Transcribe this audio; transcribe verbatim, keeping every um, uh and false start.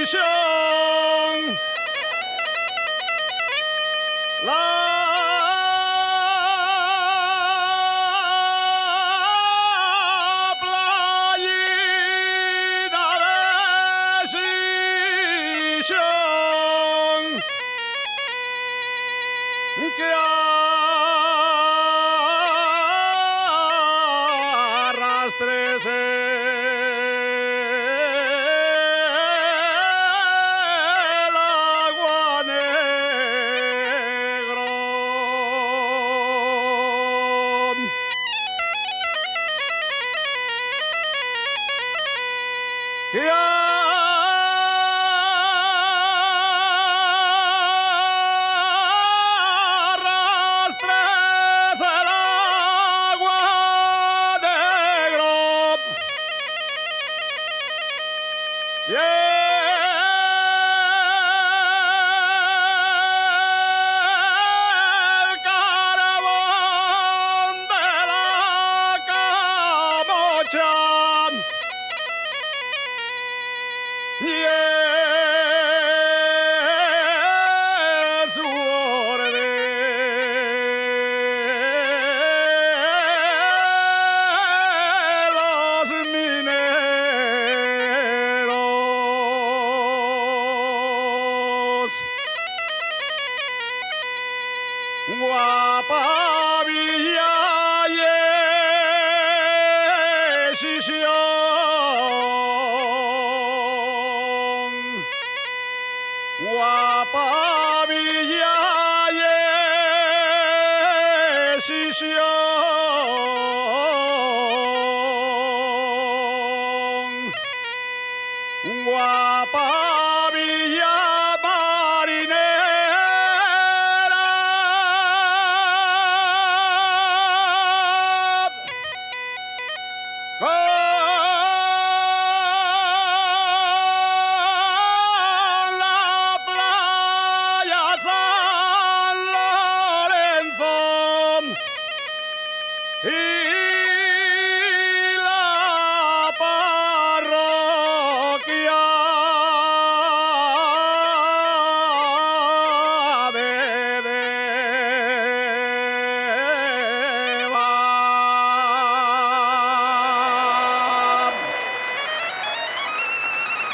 Xixón. La playita de Xixón, que arrastrese el agua negro. Que arrastres el agua negro y el carbón de la camocha y el sudor de los mineros. Guapa villa ye Xixón. Guapa villa ye Xixón. Guapa villa